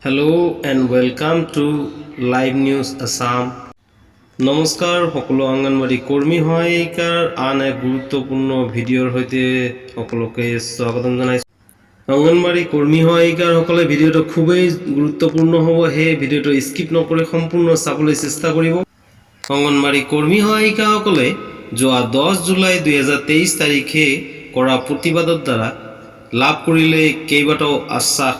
Hello and welcome to Live News Assam. নমস্কাৰ সকলো অংগনবাড়ী কৰ্মী সহায়িকাৰ আন এক গুৰুত্বপূৰ্ণ ভিডিঅ'ৰ সৈতে সকলোকে স্বাগতম জনাইছোঁ। অংগনবাড়ী কৰ্মী সহায়িকাৰসকলে ভিডিঅ'টো খুবেই গুৰুত্বপূৰ্ণ হ'ব, সেই ভিডিঅ'টো স্কিপ নকৰি সম্পূৰ্ণ চাবলৈ চেষ্টা কৰিব। অংগনবাড়ী কৰ্মী সহায়িকাসকলে যোৱা 10 জুলাই 2023 তাৰিখে কৰা প্ৰতিবাদৰ দ্বাৰা লাভ কৰিলে কেইবাটাও আশ্বাস।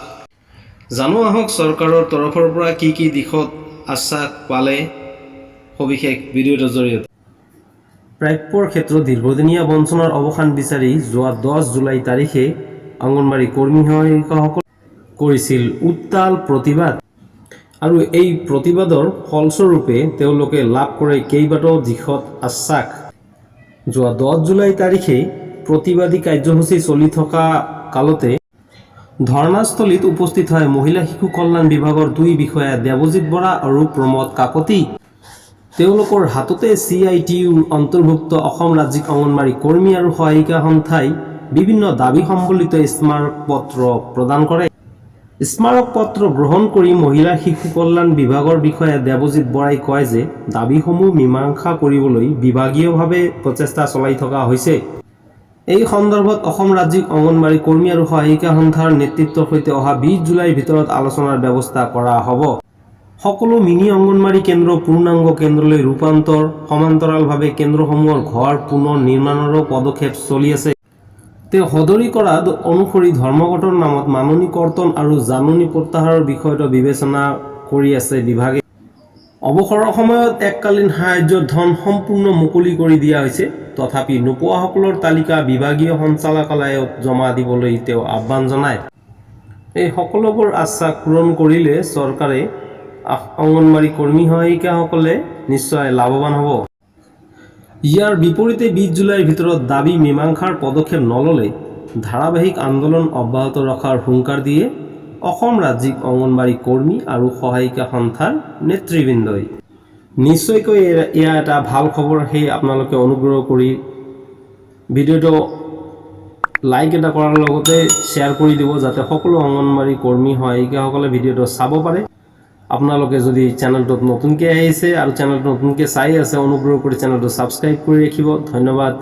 জানো আহক চৰকাৰৰ তৰফৰ পৰা কি কি দিশত আশ্বাস পালে সবিশেষ ভিডিঅ'টোৰ জৰিয়তে। প্ৰাপ্যৰ ক্ষেত্ৰত দীৰ্ঘদিনীয়া বঞ্চনাৰ অৱসান বিচাৰি যোৱা 10 জুলাই তাৰিখে অংগনবাড়ী কৰ্মী সহায়িকাসকল কৰিছিল উত্তাল প্ৰতিবাদ আৰু এই প্ৰতিবাদৰ ফলস্বৰূপে তেওঁলোকে লাভ কৰে কেইবাটাও দিশত আশ্বাস। যোৱা 10 জুলাই তাৰিখে প্ৰতিবাদী কাৰ্যসূচী চলি থকা কালতে ধৰ্ণাস্থলীত উপস্থিত হয় মহিলা শিশু কল্যাণ বিভাগৰ দুই বিষয়া দেৱজিৎ বৰা আৰু প্ৰমোদ কাকতি। তেওঁলোকৰ হাততে চি I T ইউৰ অন্তৰ্ভুক্ত অসম ৰাজ্যিক অংগনবাড়ী কৰ্মী আৰু সহায়িকা সন্থাই বিভিন্ন দাবী সম্বলিত স্মাৰক পত্ৰ প্ৰদান কৰে। স্মাৰক পত্ৰ গ্ৰহণ কৰি মহিলা শিশু কল্যাণ বিভাগৰ বিষয়া দেৱজিৎ বৰাই কয় যে দাবীসমূহ মীমাংসা কৰিবলৈ বিভাগীয়ভাৱে প্ৰচেষ্টা চলাই থকা হৈছে। এই সন্দৰ্ভত অসম ৰাজ্যিক অংগনবাড়ী কৰ্মী আৰু সহায়িকা সন্থাৰ নেতৃত্বৰ সৈতে অহা 20 জুলাইৰ ভিতৰত আলোচনাৰ ব্যৱস্থা কৰা হ'ব। সকলো মিনি অংগনবাড়ী কেন্দ্ৰ পূৰ্ণাংগ কেন্দ্ৰলৈ ৰূপান্তৰ, সমান্তৰালভাৱে কেন্দ্ৰসমূহৰ ঘৰ পুনৰ নিৰ্মাণৰো পদক্ষেপ চলি আছে। তেওঁ সদৰি কৰা অনুসৰি ধৰ্মঘটৰ নামত মাননি কৰ্তন আৰু জাননী প্ৰত্যাহাৰৰ বিষয়টো বিবেচনা কৰি আছে বিভাগে। অৱসৰৰ সময়ত এককালীন সাহায্যৰ ধন সম্পূৰ্ণ মুকলি কৰি দিয়া হৈছে। তথাপি নোপোৱাসকলৰ তালিকা বিভাগীয় সঞ্চালকালয়ত জমা দিবলৈ তেওঁ আহ্বান জনায়। এই সকলোবোৰ আশ্বাস পূৰণ কৰিলে চৰকাৰে অংগনবাড়ী কৰ্মী সহায়িকাসকলে নিশ্চয় লাভৱান হ'ব। ইয়াৰ বিপৰীতে 20 জুলাইৰ ভিতৰত দাবী মীমাংসাৰ পদক্ষেপ নল'লে ধাৰাবাহিক আন্দোলন অব্যাহত ৰখাৰ হুংকাৰ দিয়ে অসম ৰাজ্যিক অংগনবাড়ী কৰ্মী আৰু সহায়িকা সন্থাৰ নেতৃবৃন্দই। নিশ্চয়কৈ এয়া এটা ভাল খবৰ। সেই আপোনালোকে অনুগ্ৰহ কৰি ভিডিঅ'টো লাইক এটা কৰাৰ লগতে শ্বেয়াৰ কৰি দিব, যাতে সকলো অংগনবাড়ী কৰ্মী সহায়িকাসকলে ভিডিঅ'টো চাব পাৰে। আপোনালোকে যদি চেনেলটোত নতুনকৈ আহিছে আৰু চেনেলটো নতুনকৈ চাই আছে, অনুগ্ৰহ কৰি চেনেলটো ছাবস্ক্ৰাইব কৰি ৰাখিব। ধন্যবাদ।